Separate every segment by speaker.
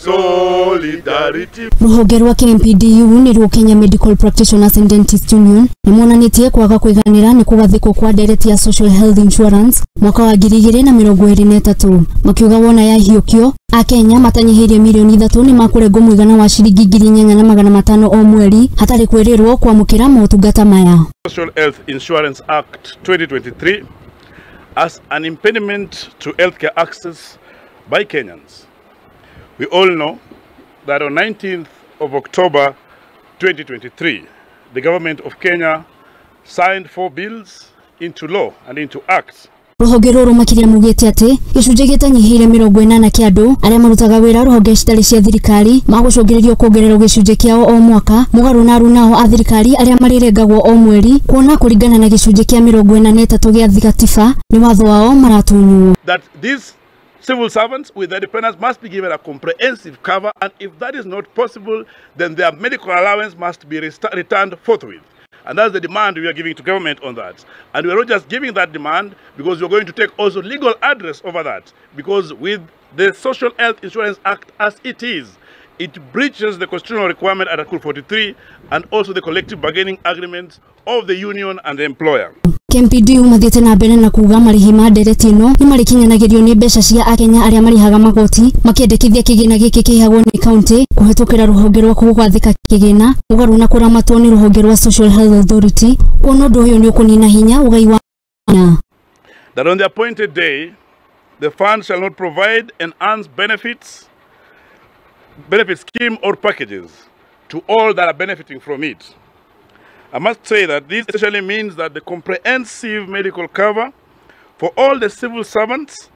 Speaker 1: Solidarity.
Speaker 2: Ruhonge rwa KMPDU nĩ ruo Kenya Medical Practitioners and Dentists Union nĩ monanĩtie kwaga kũiganĩra nĩ kũgathĩkwo kwa ndereti ya Social Health Insurance mwaka wa 2023 makiuga wona yahiũkio Akenya matanyihĩirie mirioni 3 nĩ makũrengwo mũigana wa ciringi 8,500 o mweri hatarĩ kwĩrĩrwo kwamũkĩra motungata maya.
Speaker 1: Social Health Insurance Act 2023 as an impediment to healthcare access by Kenyans. We all know that on 19th of October 2023, the government of Kenya signed 4 bills into law and into acts.
Speaker 2: Ruhonge rũrũ makĩria mugĩte atĩ gĩcunjĩ gĩtanyihĩire 80 kĩa andũ arĩa marutaga wĩra rũhonge citarĩ cia thirikari magũcũngĩrĩrio kuongererwo gĩcunjĩ kĩao o mwaka mũgarũ na arunao a thirikari arĩa marĩrengagwo o mweri kuona kũringana na gĩcunjĩ kĩa 43 gĩa gatiba nĩ watho wao maratunywo.
Speaker 1: That these civil servants with their dependents must be given a comprehensive cover, and if that is not possible, then their medical allowance must be returned forthwith. And that's the demand we are giving to government on that. And we are not just giving that demand because we are going to take also legal address over that. Because with the Social Health Insurance Act as it is, it breaches the constitutional requirement at Article 43 and also the collective bargaining agreements of the union and the employer.
Speaker 2: KMPDU mathiĩte na mbere na kuga marĩhi ma ndereti ĩno nĩ marĩkinyanagĩrio nĩ mbeca cia Akenya arĩa marĩhaga magoti makĩendekithia kĩgĩna gĩkĩ kĩheagwo nĩ kaunti kũhetũkĩra rũhonge rwa kũgwathĩka kĩgĩna mũgarũ na kũramatwo nĩ rũhonge rwa Social Health Authority kuona ũndũ ũyũ nĩ ũkũnina hinya ũgai wa
Speaker 1: That on the appointed day, the fund shall not provide enhanced benefits, benefit scheme or packages to all that are benefiting from it. I must say that this essentially means that the comprehensive medical cover for all the civil servants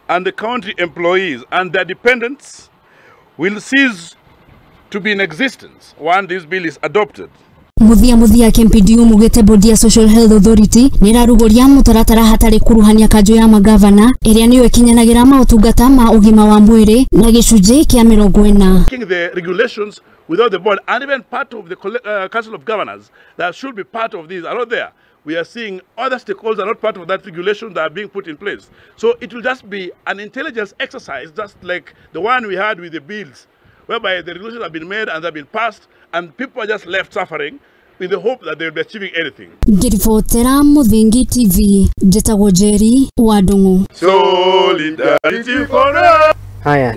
Speaker 1: and the county employees and their dependents will cease to be in existence when this bill is adopted.
Speaker 2: Muthia KMPDU mugite bodi ya Social Health Authority nĩ ĩrarugũria mũtaratara hatarĩ kuruhania kanjũ ya magavana ĩrĩa nĩyo ĩkinyanagĩra maũtungata ma ũgima wa mwĩrĩ na gĩcunjĩ kĩa 40.
Speaker 1: The regulations without the board and even part of the Council of Governors that should be part of this are not there. We are seeing other stakeholders are not part of that regulation that are being put in place. So it will just be an intelligence exercise, just like the one we had with the bills, whereby the regulations have been made and they've been passed, and people are just left suffering with the hope that they will be achieving anything.
Speaker 2: Ngiribotera Muthingi TV, njĩtagwo Njeri wa Ndung'u.
Speaker 1: Solidarity for all.
Speaker 3: Haya.